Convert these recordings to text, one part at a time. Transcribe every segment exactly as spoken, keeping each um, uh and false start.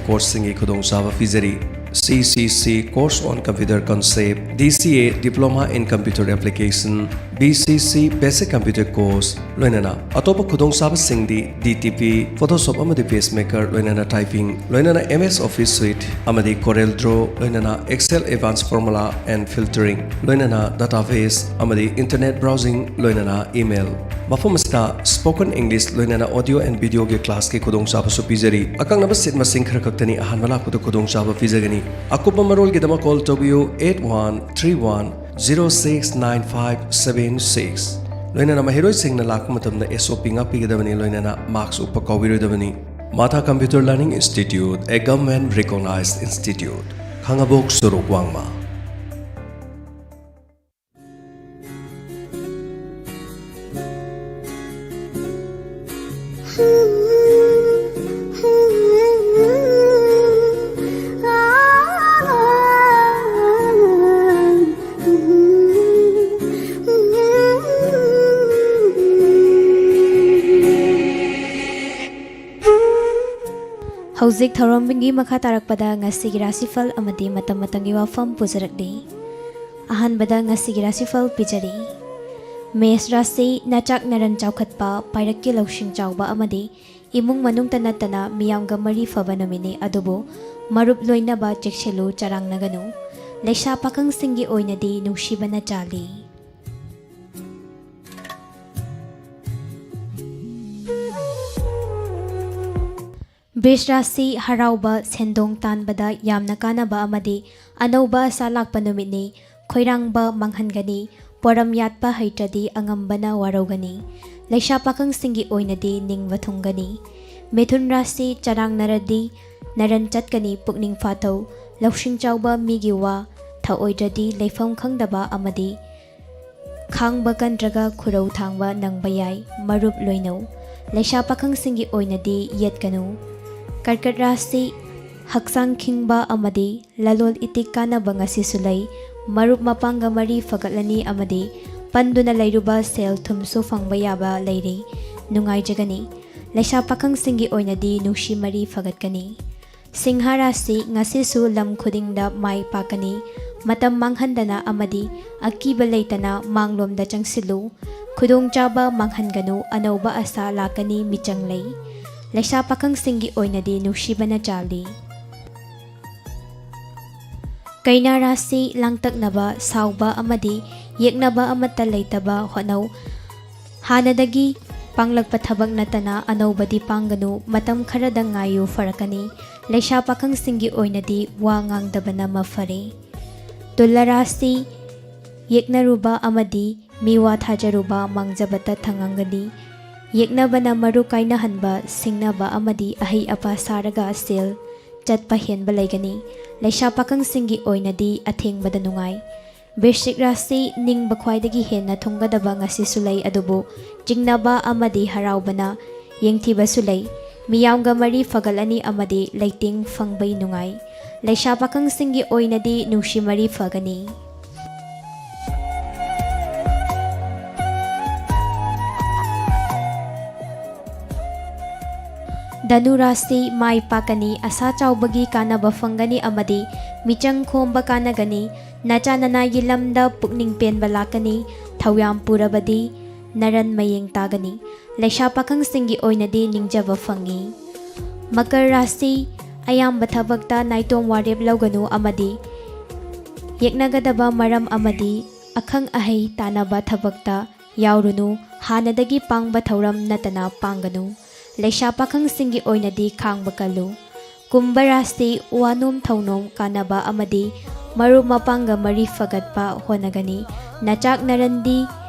ꯀꯣꯔꯁꯁꯤꯡꯒꯤ ꯈꯨꯗꯣꯡꯆꯥꯕ ꯄꯤꯖꯔꯤ꯫ C C C Course on Computer Concept, D C A Diploma in Computer Application, B C C Basic Computer Course, ꯂꯣꯏꯅꯅ ꯑꯇꯣꯞꯄ ꯈꯨꯗꯣꯡꯆꯥꯕꯁꯤꯡꯗꯤ D T P, Photoshop ꯑꯃꯗꯤ PageMaker, ꯂꯣꯏꯅꯅ typing, ꯂꯣꯏꯅꯅ M S Office Suite ꯑꯃꯗꯤ Corel Draw, ꯂꯣꯏꯅꯅ Excel Advanced Formula and Filtering, ꯂꯣꯏꯅꯅ Database ꯑꯃꯗꯤ Internet Browsing, ꯂꯣꯏꯅꯅ Email꯫ ꯃꯐꯝ ꯑꯁꯤꯗ Spoken English ꯂꯣꯏꯅꯅ Audio and Video ꯒꯤ class ꯀꯤ ꯈꯨꯗꯣꯡꯆꯥꯕꯁꯨ ꯄꯤꯖꯔꯤ꯫ ꯑꯀꯛꯅꯕ seat ꯃꯁꯤꯡ ꯈꯔ ꯈꯛꯇꯅꯤ ꯑꯍꯥꯟꯕ ꯂꯥꯛꯄꯗ ꯈꯨꯗꯣꯡꯆꯥꯕ ꯄꯤꯖꯒꯅꯤ꯫ ꯑꯀꯨꯞꯄ ꯃꯔꯣꯜꯒꯤꯗꯃꯛ call ꯇꯧꯕꯤꯌꯨ eight one three one zero six nine five seven six꯫ ꯂꯣꯏꯅꯅ ꯃꯍꯩꯔꯣꯏꯁꯤꯡꯅ ꯂꯥꯛꯄ ꯃꯇꯝꯗ S O P ꯉꯥꯛꯄꯤꯒꯗꯕꯅꯤ, ꯂꯣꯏꯅꯅ mask ꯎꯞꯄ ꯀꯥꯎꯕꯤꯔꯣꯏꯗꯕꯅꯤ꯫ Matha Computer Learning Institute, a government recognized institute, ꯈꯥꯉꯕꯣꯛ ꯁꯣꯔꯣꯛ ꯋꯥꯡꯃ꯫ ꯍꯧꯖꯤꯛ ꯊꯧꯔꯝꯒꯤ ꯃꯈꯥ ꯇꯥꯔꯛꯄꯗ ꯉꯁꯤꯒꯤ ꯔꯥꯁꯤꯐꯜ ꯑꯃꯗꯤ ꯃꯇꯝ ꯃꯇꯝꯒꯤ ꯋꯥꯐꯝ ꯄꯨꯖꯔꯛꯂꯤ꯫ ꯑꯍꯥꯟꯕꯗ ꯉꯁꯤꯒꯤ ꯔꯥꯁꯤꯐꯜ ꯄꯤꯖꯔꯤ꯫ ꯃꯦꯁ ꯔꯥꯁꯤ, ꯅꯆꯥꯛ ꯅꯔꯟ ꯆꯥꯎꯈꯠꯄ, ꯄꯥꯏꯔꯛꯀꯤ ꯂꯧꯁꯤꯡ ꯆꯥꯎꯕ ꯑꯃꯗꯤ ꯏꯃꯨꯡ ꯃꯅꯨꯡꯇ ꯅꯠꯇꯅ ꯃꯤꯌꯥꯝꯒ ꯃꯔꯤ ꯐꯕ ꯅꯨꯃꯤꯠꯅꯤ, ꯑꯗꯨꯕꯨ ꯃꯔꯨꯞ ꯂꯣꯏꯅꯕ ꯆꯦꯛꯁꯤꯜꯂꯨ, ꯆꯔꯥꯡꯅꯒꯅꯨ꯫ ꯂꯩꯁꯥ ꯄꯥꯈꯪꯁꯤꯡꯒꯤ ꯑꯣꯏꯅꯗꯤ ꯅꯨꯡꯁꯤꯕꯅ ꯆꯥꯜꯂꯤ꯫ ꯕ꯭ꯔꯤꯖ ꯔꯥꯁꯤ, ꯍꯔꯥꯎꯕ, ꯁꯦꯟꯗꯣꯡ ꯇꯥꯟꯕꯗ ꯌꯥꯝꯅ ꯀꯥꯟꯅꯕ ꯑꯃꯗꯤ ꯑꯅꯧꯕ ꯑꯁꯥ ꯂꯥꯛꯄ ꯅꯨꯃꯤꯠꯅꯤ꯫ ꯈꯣꯏꯔꯥꯡꯕ ꯃꯥꯡꯍꯟꯒꯅꯤ꯫ ꯄꯣꯔꯝ ꯌꯥꯠꯄ ꯍꯩꯇ꯭ꯔꯗꯤ ꯑꯉꯝꯕꯅ ꯋꯥꯔꯧꯒꯅꯤ꯫ ꯂꯩꯁꯥ ꯄꯥꯈꯪꯁꯤꯡꯒꯤ ꯑꯣꯏꯅꯗꯤ ꯅꯤꯡꯕ ꯊꯨꯡꯒꯅꯤ꯫ ꯃꯤꯊꯨꯟ ꯔꯥꯁꯤ, ꯆꯔꯥꯡꯅꯔꯗꯤ ꯅꯔꯟ ꯆꯠꯀꯅꯤ, ꯄꯨꯛꯅꯤꯡ ꯐꯥꯊꯧ꯫ ꯂꯧꯁꯤꯡ ꯆꯥꯎꯕ ꯃꯤꯒꯤ ꯋꯥ ꯊꯛꯑꯣꯏꯗ꯭ꯔꯗꯤ ꯂꯩꯐꯝ ꯈꯪꯗꯕ ꯑꯃꯗꯤ ꯈꯥꯡꯕ ꯀꯟꯗ꯭ꯔꯒ ꯈꯨꯔꯧ ꯊꯥꯡꯕ ꯅꯪꯕ ꯌꯥꯏ, ꯃꯔꯨꯞ ꯂꯣꯏꯅꯧ꯫ ꯂꯩꯁꯥ ꯄꯥꯈꯪꯁꯤꯡꯒꯤ ꯑꯣꯏꯅꯗꯤ ꯌꯦꯠꯀꯅꯨ꯫ ꯀꯔꯀꯠ ꯔꯥꯁꯤ, ꯍꯛꯆꯥꯡ ꯈꯤꯡꯕ ꯑꯃꯗꯤ ꯂꯂꯣꯟ ꯏꯇꯤꯛ ꯀꯥꯟꯅꯕ ꯉꯁꯤꯁꯨ ꯂꯩ꯫ ꯃꯔꯨꯞ ꯃꯄꯥꯡꯒ ꯃꯔꯤ ꯐꯒꯠꯂꯅꯤ ꯑꯃꯗꯤ ꯄꯟꯗꯨꯅ ꯂꯩꯔꯨꯕ ꯁꯦꯜ ꯊꯨꯝꯁꯨ ꯐꯪꯕ ꯌꯥꯕ ꯂꯩꯔꯤ꯫ ꯅꯨꯡꯉꯥꯏꯖꯒꯅꯤ꯫ ꯂꯩꯁꯥ ꯄꯥꯈꯪꯁꯤꯡꯒꯤ ꯑꯣꯏꯅꯗꯤ ꯅꯨꯡꯁꯤ ꯃꯔꯤ ꯐꯒꯠꯀꯅꯤ꯫ ꯁꯤꯡꯍ ꯔꯥꯁꯤ ꯉꯁꯤꯁꯨ ꯂꯝ ꯈꯨꯗꯤꯡꯗ ꯃꯥꯏ ꯄꯥꯛꯀꯅꯤ꯫ ꯃꯇꯝ ꯃꯥꯡꯍꯟꯗꯅ ꯑꯃꯗꯤ ꯑꯀꯤꯕ ꯂꯩꯇꯅ ꯃꯥꯡꯂꯣꯝꯗ ꯆꯪꯁꯤꯜꯂꯨ꯫ ꯈꯨꯗꯣꯡꯆꯥꯕ ꯃꯥꯡꯍꯟꯒꯅꯨ, ꯑꯅꯧꯕ ꯑꯁꯥ ꯂꯥꯛꯀꯅꯤ, ꯃꯤꯆꯪ ꯂꯩ꯫ ꯂꯩꯁꯥ ꯄꯥꯈꯪꯁꯤꯡꯒꯤ ꯑꯣꯏꯅꯗꯤ ꯅꯨꯡꯁꯤꯕꯅ ꯆꯥꯜꯂꯤ꯫ ꯀꯩꯅꯥ ꯔꯥꯁꯤ ꯂꯥꯡꯇꯛꯅꯕ, ꯁꯥꯎꯕ ꯑꯃꯗꯤ ꯌꯦꯛꯅꯕ ꯑꯃꯠꯇ ꯂꯩꯇꯕ ꯍꯣꯠꯅꯧ꯫ ꯍꯥꯟꯅꯗꯒꯤ ꯄꯥꯡꯂꯛꯄ ꯊꯕꯛ ꯅꯠꯇꯅ ꯑꯅꯧꯕꯗꯤ ꯄꯥꯡꯒꯅꯨ, ꯃꯇꯝ ꯈꯔꯗ ꯉꯥꯏꯌꯨ, ꯐꯔꯛꯀꯅꯤ꯫ ꯂꯩꯁꯥ ꯄꯥꯈꯪꯁꯤꯡꯒꯤ ꯑꯣꯏꯅꯗꯤ ꯋꯥ ꯉꯥꯡꯗꯕꯅ ꯃꯐꯔꯦ꯫ ꯇꯨꯂꯥ ꯔꯥꯁꯤ ꯌꯦꯛꯅꯔꯨꯕ ꯑꯃꯗꯤ ꯃꯤꯋꯥ ꯊꯥꯖꯔꯨꯕ ꯃꯥꯡꯖꯕꯇ ꯊꯉꯥꯡꯒꯅꯤ꯫ ꯌꯦꯛꯅꯕꯅ ꯃꯔꯨ ꯀꯥꯏꯅꯍꯟꯕ, ꯁꯤꯡꯅꯕ ꯑꯃꯗꯤ ꯑꯍꯩ ꯑꯄꯥ ꯁꯥꯔꯒ ꯁꯦꯜ ꯆꯠꯄ ꯍꯦꯟꯕ ꯂꯩꯒꯅꯤ꯫ ꯂꯩꯁꯥ ꯄꯥꯈꯪꯁꯤꯡꯒꯤ ꯑꯣꯏꯅꯗꯤ ꯑꯊꯦꯡꯕꯗ ꯅꯨꯡꯉꯥꯏ꯫ ꯕ꯭ꯔꯤꯁꯤꯛ ꯔꯥꯁꯤ ꯅꯤꯡꯕ ꯈ꯭ꯋꯥꯏꯗꯒꯤ ꯍꯦꯟꯅ ꯊꯨꯡꯒꯗꯕ ꯉꯁꯤꯁꯨ ꯂꯩ, ꯑꯗꯨꯕꯨ ꯆꯤꯡꯅꯕ ꯑꯃꯗꯤ ꯍꯔꯥꯎꯕꯅ ꯌꯦꯡꯊꯤꯕꯁꯨ ꯂꯩ꯫ ꯃꯤꯌꯥꯝꯒ ꯃꯔꯤ ꯐꯒꯠꯂꯅꯤ ꯑꯃꯗꯤ ꯂꯩꯇꯦꯡ ꯐꯪꯕꯩ ꯅꯨꯡꯉꯥꯏ꯫ ꯂꯩꯁꯥ ꯄꯥꯈꯪꯁꯤꯡꯒꯤ ꯑꯣꯏꯅꯗꯤ ꯅꯨꯡꯁꯤ ꯃꯔꯤ ꯐꯒꯅꯤ꯫ ꯙꯅꯨ ꯔꯥꯁꯤ ꯃꯥꯏ ꯄꯥꯛꯀꯅꯤ, ꯑꯁꯥ ꯆꯥꯎꯕꯒꯤ ꯀꯥꯟꯅꯕ ꯐꯪꯒꯅꯤ ꯑꯃꯗꯤ ꯃꯤꯆꯪ ꯈꯣꯝꯕ ꯀꯥꯟꯅꯒꯅꯤ꯫ ꯅꯆꯥ ꯅꯅꯥꯏꯒꯤ ꯂꯝꯗ ꯄꯨꯛꯅꯤꯡ ꯄꯦꯟꯕ ꯂꯥꯛꯀꯅꯤ꯫ ꯊꯧꯌꯥꯝ ꯄꯨꯔꯕꯗꯤ ꯅꯔꯟ ꯃꯌꯦꯡ ꯇꯥꯒꯅꯤ꯫ ꯂꯩꯁꯥ ꯄꯥꯈꯪꯁꯤꯡꯒꯤ ꯑꯣꯏꯅꯗꯤ ꯅꯤꯡꯖꯕ ꯐꯪꯉꯤ꯫ ꯃꯀꯔ ꯔꯥꯁꯤ ꯑꯌꯥꯝꯕ ꯊꯕꯛꯇ ꯅꯥꯏꯇꯣꯝ ꯋꯥꯔꯦꯞ ꯂꯧꯒꯅꯨ ꯑꯃꯗꯤ ꯌꯦꯛꯅꯒꯗꯕ ꯃꯔꯝ ꯑꯃꯗꯤ ꯑꯈꯪ ꯑꯍꯩ ꯇꯥꯟꯅꯕ ꯊꯕꯛꯇ ꯌꯥꯎꯔꯨꯅꯨ꯫ ꯍꯥꯟꯅꯗꯒꯤ ꯄꯥꯡꯕ ꯊꯧꯔꯝ ꯅꯠꯇꯅ ꯄꯥꯡꯒꯅꯨ꯫ ꯂꯩꯁꯥ ꯄꯥꯈꯪꯁꯤꯡꯒꯤ ꯑꯣꯏꯅꯗꯤ ꯈꯥꯡꯕ ꯀꯜꯂꯨ꯫ ꯀꯨꯝꯚ ꯔꯥꯁꯤ ꯋꯥꯅꯣꯝ ꯊꯧꯅꯣꯝ ꯀꯥꯟꯅꯕ ꯑꯃꯗꯤ ꯃꯔꯨꯞ ꯃꯄꯥꯡꯒ ꯃꯔꯤ ꯐꯒꯠꯄ ꯍꯣꯠꯅꯒꯅꯤ꯫ ꯅꯆꯥꯛ ꯅꯔꯟꯗꯤ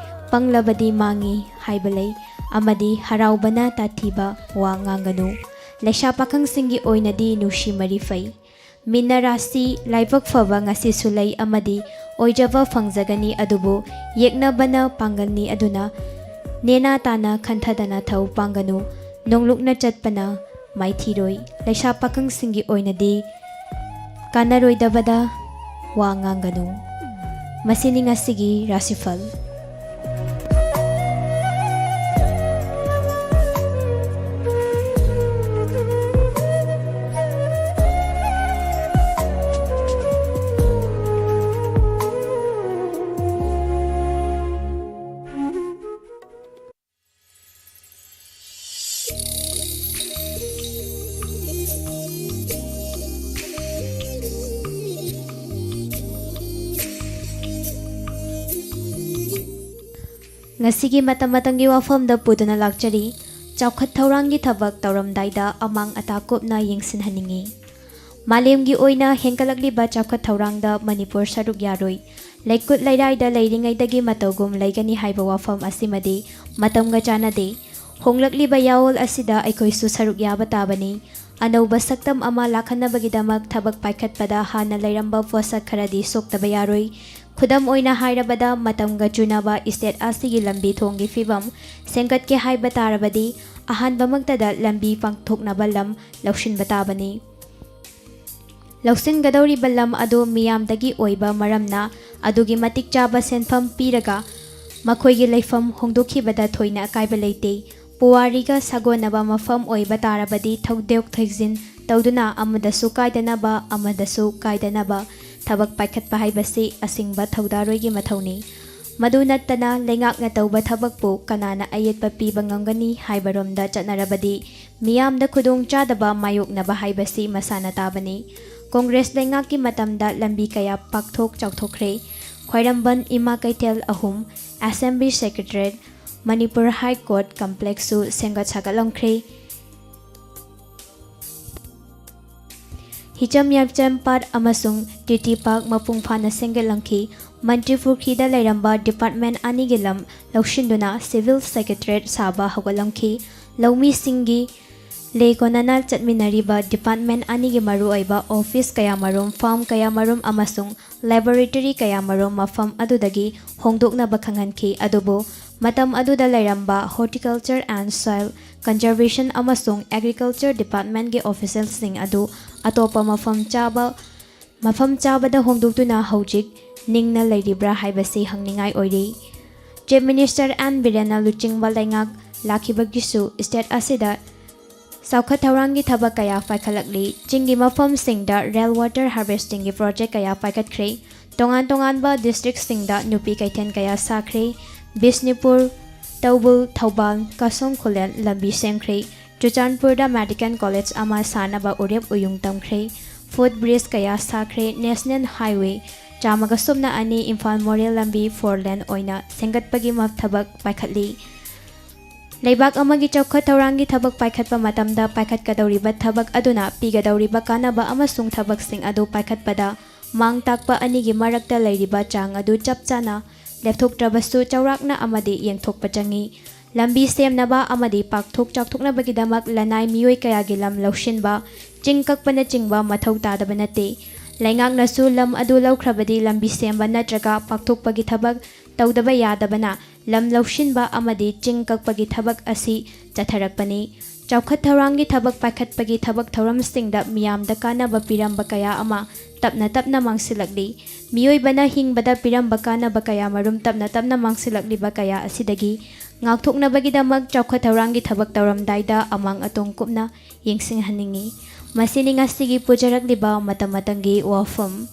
ꯄꯪꯂꯕꯗꯤ ꯃꯥꯡꯉꯤ ꯍꯥꯏꯕ ꯂꯩ ꯑꯃꯗꯤ ꯍꯔꯥꯎꯕꯅ ꯇꯥꯊꯤꯕ ꯋꯥ ꯉꯥꯡꯒꯅꯨ꯫ ꯂꯩꯁꯥ ꯄꯥꯈꯪꯁꯤꯡꯒꯤ ꯑꯣꯏꯅꯗꯤ ꯅꯨꯡꯁꯤ ꯃꯔꯤ ꯐꯩ꯫ ꯃꯤꯅ ꯔꯥꯁꯤ ꯂꯥꯏꯕꯛ ꯐꯕ ꯉꯁꯤꯁꯨ ꯂꯩ ꯑꯃꯗꯤ ꯑꯣꯏꯖꯕ ꯐꯪꯖꯒꯅꯤ, ꯑꯗꯨꯕꯨ ꯌꯦꯛꯅꯕꯅ ꯄꯥꯡꯒꯜꯅꯤ, ꯑꯗꯨꯅ ꯅꯦꯅꯥ ꯇꯥꯅ ꯈꯟꯊꯗꯅ ꯊꯧ ꯄꯥꯡꯒꯅꯨ꯫ ꯅꯣꯡꯂꯨꯛꯅ ꯆꯠꯄꯅ ꯃꯥꯏꯊꯤꯔꯣꯏ꯫ ꯂꯩꯁꯥ ꯄꯥꯈꯪꯁꯤꯡꯒꯤ ꯑꯣꯏꯅꯗꯤ ꯀꯥꯟꯅꯔꯣꯏꯗꯕꯗ ꯋꯥ ꯉꯥꯡꯒꯅꯨ꯫ ꯃꯁꯤꯅꯤ ꯉꯁꯤꯒꯤ ꯔꯥꯁꯤꯐꯜ꯫ ꯉꯁꯤꯒꯤ ꯃꯇꯝ ꯃꯇꯝꯒꯤ ꯋꯥꯐꯝꯗ ꯄꯨꯗꯨꯅ ꯂꯥꯛꯆꯔꯤ꯫ ꯆꯥꯎꯈꯠ ꯊꯧꯔꯥꯡꯒꯤ ꯊꯕꯛ ꯇꯧꯔꯝꯗꯥꯏꯗ ꯑꯃꯥꯡ ꯑꯇꯥ ꯀꯨꯞꯅ ꯌꯦꯡꯁꯤꯟꯍꯟꯅꯤꯡꯏ꯫ ꯃꯥꯂꯦꯝꯒꯤ ꯑꯣꯏꯅ ꯍꯦꯟꯒꯠꯂꯛꯂꯤꯕ ꯆꯥꯎꯈꯠ ꯊꯧꯔꯥꯡꯗ ꯃꯅꯤꯄꯨꯔ ꯁꯔꯨꯛ ꯌꯥꯔꯣꯏ꯫ ꯂꯩꯀꯨꯠ ꯂꯩꯔꯥꯏꯗ ꯂꯩꯔꯤꯉꯩꯗꯒꯤ ꯃꯇꯧꯒꯨꯝ ꯂꯩꯒꯅꯤ ꯍꯥꯏꯕ ꯋꯥꯐꯝ ꯑꯁꯤꯃꯗꯤ ꯃꯇꯝꯒ ꯆꯥꯟꯅꯗꯦ꯫ ꯍꯣꯡꯂꯛꯂꯤꯕ ꯌꯥꯑꯣꯜ ꯑꯁꯤꯗ ꯑꯩꯈꯣꯏꯁꯨ ꯁꯔꯨꯛ ꯌꯥꯕ ꯇꯥꯕꯅꯤ꯫ ꯑꯅꯧꯕ ꯁꯛꯇꯝ ꯑꯃ ꯂꯥꯛꯍꯟꯅꯕꯒꯤꯗꯃꯛ ꯊꯕꯛ ꯄꯥꯏꯈꯠꯄꯗ ꯍꯥꯟꯅ ꯂꯩꯔꯝꯕ ꯄꯣꯠꯁꯛ ꯈꯔꯗꯤ ꯁꯣꯛꯇꯕ ꯌꯥꯔꯣꯏ꯫ ꯈꯨꯗꯝ ꯑꯣꯏꯅ ꯍꯥꯏꯔꯕꯗ, ꯃꯇꯝꯒ ꯆꯨꯅꯕ ꯏꯁꯇꯦꯠ ꯑꯁꯤꯒꯤ ꯂꯝꯕꯤ ꯊꯣꯡꯒꯤ ꯐꯤꯕꯝ ꯁꯦꯝꯒꯠꯀꯦ ꯍꯥꯏꯕ ꯇꯥꯔꯕꯗꯤ, ꯑꯍꯥꯟꯕꯃꯛꯇꯗ ꯂꯝꯕꯤ ꯄꯥꯡꯊꯣꯛꯅꯕ ꯂꯝ ꯂꯧꯁꯤꯟꯕ ꯇꯥꯕꯅꯤ꯫ ꯂꯧꯁꯤꯟꯒꯗꯧꯔꯤꯕ ꯂꯝ ꯑꯗꯨ ꯃꯤꯌꯥꯝꯗꯒꯤ ꯑꯣꯏꯕ ꯃꯔꯝꯅ, ꯑꯗꯨꯒꯤ ꯃꯇꯤꯛ ꯆꯥꯕ ꯁꯦꯟꯐꯝ ꯄꯤꯔꯒ ꯃꯈꯣꯏꯒꯤ ꯂꯩꯐꯝ ꯍꯣꯡꯗꯣꯛꯈꯤꯕꯗ ꯊꯣꯏꯅ ꯑꯀꯥꯏꯕ ꯂꯩꯇꯦ꯫ ꯄꯨꯋꯥꯔꯤꯒ ꯁꯥꯒꯣꯟꯅꯕ ꯃꯐꯝ ꯑꯣꯏꯕ ꯇꯥꯔꯕꯗꯤ, ꯊꯧꯗꯣꯛ ꯊꯣꯏꯖꯤꯟ ꯇꯧꯗꯨꯅ ꯑꯃꯗꯁꯨ ꯀꯥꯏꯗꯅꯕ, ꯑꯃꯗꯁꯨ ꯀꯥꯏꯗꯅꯕ ꯊꯕꯛ ꯄꯥꯏꯈꯠꯄ ꯍꯥꯏꯕꯁꯤ ꯑꯁꯤꯡꯕ ꯊꯧꯗꯥꯔꯣꯏꯒꯤ ꯃꯊꯧꯅꯤ꯫ ꯃꯗꯨ ꯅꯠꯇꯅ, ꯂꯩꯉꯥꯛꯅ ꯇꯧꯕ ꯊꯕꯛꯄꯨ ꯀꯅꯥꯅ ꯑꯌꯦꯠꯄ ꯄꯤꯕ ꯉꯝꯒꯅꯤ ꯍꯥꯏꯕꯔꯣꯝꯗ ꯆꯠꯅꯔꯕꯗꯤ, ꯃꯤꯌꯥꯝꯗ ꯈꯨꯗꯣꯡ ꯆꯥꯗꯕ ꯃꯥꯌꯣꯛꯅꯕ ꯍꯥꯏꯕꯁꯤ ꯃꯁꯥꯅ ꯇꯥꯕꯅꯤ꯫ ꯀꯣꯡꯒ꯭ꯔꯦꯁ ꯂꯩꯉꯥꯛꯀꯤ ꯃꯇꯝꯗ ꯂꯝꯕꯤ ꯀꯌꯥ ꯄꯥꯛꯊꯣꯛ ꯆꯥꯎꯊꯣꯛꯈ꯭ꯔꯦ꯫ ꯈ꯭ꯋꯥꯏꯔꯝꯕꯟ ꯏꯃꯥ ꯀꯩꯊꯦꯜ ꯑꯍꯨꯝ, assembly secretariat, Manipur high court ꯀꯝꯄ꯭ꯂꯦꯛꯁꯁꯨ ꯁꯦꯝꯒꯠ ꯁꯥꯒꯠꯂꯝꯈ꯭ꯔꯦ꯫ ꯍꯤꯆꯝ ꯌꯥꯏꯆꯝ ꯄꯥꯠ ꯑꯃꯁꯨꯡ ꯇꯤ ꯇꯤ ꯄꯥꯔꯛ ꯃꯄꯨꯡ ꯐꯥꯅ ꯁꯦꯝꯒꯠꯂꯝꯈꯤ꯫ ꯃꯟꯇ꯭ꯔꯤ ꯄꯨꯈ꯭ꯔꯤꯗ ꯂꯩꯔꯝꯕ ꯗꯤꯄꯥꯔꯠꯃꯦꯟ ꯑꯅꯤꯒꯤ ꯂꯝ ꯂꯧꯁꯤꯟꯗꯨꯅ ꯁꯤꯚꯤꯜ ꯁꯦꯀ꯭ꯔꯦꯇꯔꯤꯌꯦꯠ ꯁꯥꯕ ꯍꯧꯒꯠꯂꯝꯈꯤ꯫ ꯂꯧꯃꯤꯁꯤꯡꯒꯤ ꯂꯦ ꯀꯣꯟꯅꯅ ꯆꯠꯃꯤꯟꯅꯔꯤꯕ ꯗꯤꯄꯥꯔꯠꯃꯦꯟ ꯑꯅꯤꯒꯤ ꯃꯔꯨꯑꯣꯏꯕ ꯑꯣꯐꯤꯁ ꯀꯌꯥꯃꯔꯨꯝ, ꯐꯥꯔꯝ ꯀꯌꯥꯃꯔꯨꯝ ꯑꯃꯁꯨꯡ ꯂꯦꯕꯣꯔꯦꯇꯔꯤ ꯀꯌꯥꯃꯔꯨꯝ ꯃꯐꯝ ꯑꯗꯨꯗꯒꯤ ꯍꯣꯡꯗꯣꯛꯅꯕ ꯈꯪꯍꯟꯈꯤ꯫ ꯑꯗꯨꯕꯨ ꯃꯇꯝ ꯑꯗꯨꯗ ꯂꯩꯔꯝꯕ Horticulture and Soil Conservation ꯑꯃꯁꯨꯡ Agriculture ꯗꯤꯄꯥꯔꯠꯃꯦꯟꯒꯤ ꯑꯣꯐꯤꯁꯤꯌꯦꯜꯁꯤꯡ ꯑꯗꯨ ꯑꯇꯣꯞꯄ ꯃꯐꯝ ꯆꯥꯕ, ꯃꯐꯝ ꯆꯥꯕꯗ ꯍꯣꯡꯗꯣꯛꯇꯨꯅ ꯍꯧꯖꯤꯛ ꯅꯤꯡꯅ ꯂꯩꯔꯤꯕ꯭ꯔꯥ ꯍꯥꯏꯕꯁꯤ ꯍꯪꯅꯤꯡꯉꯥꯏ ꯑꯣꯏꯔꯤ꯫ ꯆꯤꯐ ꯃꯤꯅꯤꯁꯇꯔ ꯑꯦꯟ ꯕꯤꯔꯦꯟꯅ ꯂꯨꯆꯤꯡꯕ ꯂꯩꯉꯥꯛ ꯂꯥꯛꯈꯤꯕꯒꯤꯁꯨ ꯁ꯭ꯇꯦꯠ ꯑꯁꯤꯗ ꯆꯥꯎꯈꯠ ꯊꯧꯔꯥꯡꯒꯤ ꯊꯕꯛ ꯀꯌꯥ ꯄꯥꯏꯈꯠꯂꯛꯂꯤ꯫ ꯆꯤꯡꯒꯤ ꯃꯐꯝꯁꯤꯡꯗ ꯔꯦꯟ ꯋꯥꯇꯔ ꯍꯥꯔꯚꯦꯁꯇꯤꯡꯒꯤ ꯄ꯭ꯔꯣꯖꯦꯛ ꯀꯌꯥ ꯄꯥꯏꯈꯠꯈ꯭ꯔꯦ꯫ ꯇꯣꯉꯥꯟ ꯇꯣꯉꯥꯟꯕ ꯗꯤꯁꯇ꯭ꯔꯤꯛꯁꯤꯡꯗ ꯅꯨꯄꯤ ꯀꯩꯊꯦꯜ ꯀꯌꯥ ꯁꯥꯈ꯭ꯔꯦ꯫ ꯕꯤꯁꯅꯨꯄꯨꯔ, ꯇꯧꯕꯨꯜ, ꯊꯧꯕꯥꯜ, ꯀꯁꯣꯝ ꯈꯨꯂꯦꯟ ꯂꯝꯕꯤ ꯁꯦꯝꯈ꯭ꯔꯦ꯫ ꯆꯨꯔꯆꯥꯟꯄꯨꯔꯗ ꯃꯦꯗꯤꯀꯦꯜ ꯀꯣꯂꯦꯖ ꯑꯃ ꯁꯥꯅꯕ ꯎꯔꯦꯞ ꯎꯌꯨꯡ ꯇꯝꯈ꯭ꯔꯦ꯫ ꯐꯨꯠ ꯕ꯭ꯔꯤꯖ ꯀꯌꯥ ꯁꯥꯈ꯭ꯔꯦ꯫ ꯅꯦꯁꯅꯦꯜ ꯍꯥꯏꯋꯦ ꯆꯥꯝꯃꯒ ꯁꯨꯞꯅ ꯑꯅꯤ ꯏꯝꯐꯥꯜ ꯃꯣꯔꯦ ꯂꯝꯕꯤ ꯐꯣꯔ ꯂꯦꯟ ꯑꯣꯏꯅ ꯁꯦꯝꯒꯠꯄꯒꯤ ꯃ- ꯊꯕꯛ ꯄꯥꯏꯈꯠꯂꯤ꯫ ꯂꯩꯕꯥꯛ ꯑꯃꯒꯤ ꯆꯥꯎꯈꯠ ꯊꯧꯔꯥꯡꯒꯤ ꯊꯕꯛ ꯄꯥꯏꯈꯠꯄ ꯃꯇꯝꯗ ꯄꯥꯏꯈꯠꯀꯗꯧꯔꯤꯕ ꯊꯕꯛ ꯑꯗꯨꯅ ꯄꯤꯒꯗꯧꯔꯤꯕ ꯀꯥꯟꯅꯕ ꯑꯃꯁꯨꯡ ꯊꯕꯛꯁꯤꯡ ꯑꯗꯨ ꯄꯥꯏꯈꯠꯄꯗ ꯃꯥꯡ ꯇꯥꯛꯄ ꯑꯅꯤꯒꯤ ꯃꯔꯛꯇ ꯂꯩꯔꯤꯕ ꯆꯥꯡ ꯑꯗꯨ ꯆꯞ ꯆꯥꯅ ꯂꯦꯞꯊꯣꯛꯇ꯭ꯔꯕꯁꯨ ꯆꯥꯎꯔꯥꯛꯅ ꯑꯃꯗꯤ ꯌꯦꯡꯊꯣꯛꯄ ꯆꯪꯏ꯫ ꯂꯝꯕꯤ ꯁꯦꯝꯅꯕ ꯑꯃꯗꯤ ꯄꯥꯛꯊꯣꯛ ꯆꯥꯎꯊꯣꯛꯅꯕꯒꯤꯗꯃꯛ ꯂꯅꯥꯏ ꯃꯤꯑꯣꯏ ꯀꯌꯥꯒꯤ ꯂꯝ ꯂꯧꯁꯤꯟꯕ, ꯆꯤꯡ ꯀꯛꯄꯅꯆꯤꯡꯕ ꯃꯊꯧ ꯇꯥꯗꯕ ꯅꯠꯇꯦ꯫ ꯂꯩꯉꯥꯛꯅꯁꯨ ꯂꯝ ꯑꯗꯨ ꯂꯧꯈ꯭ꯔꯕꯗꯤ ꯂꯝꯕꯤ ꯁꯦꯝꯕ ꯅꯠꯇ꯭ꯔꯒ ꯄꯥꯛꯊꯣꯛꯄꯒꯤ ꯊꯕꯛ ꯇꯧꯗꯕ ꯌꯥꯗꯕꯅ ꯂꯝ ꯂꯧꯁꯤꯟꯕ ꯑꯃꯗꯤ ꯆꯤꯡ ꯀꯛꯄꯒꯤ ꯊꯕꯛ ꯑꯁꯤ ꯆꯠꯊꯔꯛꯄꯅꯤ꯫ ꯆꯥꯎꯈꯠ ꯊꯧꯔꯥꯡꯒꯤ ꯊꯕꯛ ꯄꯥꯏꯈꯠꯄꯒꯤ ꯊꯕꯛ ꯊꯧꯔꯝꯁꯤꯡꯗ ꯃꯤꯌꯥꯝꯗ ꯀꯥꯟꯅꯕ ꯄꯤꯔꯝꯕ ꯀꯌꯥ ꯑꯃ ꯇꯞꯅ ꯇꯞꯅ ꯃꯥꯡꯁꯤꯜꯂꯛꯂꯤ꯫ ꯃꯤꯑꯣꯏꯕꯅ ꯍꯤꯡꯕꯗ ꯄꯤꯔꯝꯕ ꯀꯥꯟꯅꯕ ꯀꯌꯥ ꯃꯔꯨꯝ ꯇꯞꯅ ꯇꯞꯅ ꯃꯥꯡꯁꯤꯜꯂꯛꯂꯤꯕ ꯀꯌꯥ ꯑꯁꯤꯗꯒꯤ ꯉꯥꯛꯊꯣꯛꯅꯕꯒꯤꯗꯃꯛ ꯆꯥꯎꯈꯠ ꯊꯧꯔꯥꯡꯒꯤ ꯊꯕꯛ ꯇꯧꯔꯝꯗꯥꯏꯗ ꯑꯃꯥꯡ ꯑꯇꯣꯡ ꯀꯨꯞꯅ ꯌꯦꯡꯁꯤꯟꯍꯟꯅꯤꯡꯏ꯫ ꯃꯁꯤꯅꯤ ꯉꯁꯤꯒꯤ ꯄꯨꯖꯔꯛꯂꯤꯕ ꯃꯇꯝ ꯃꯇꯝꯒꯤ ꯋꯥꯐꯝ꯫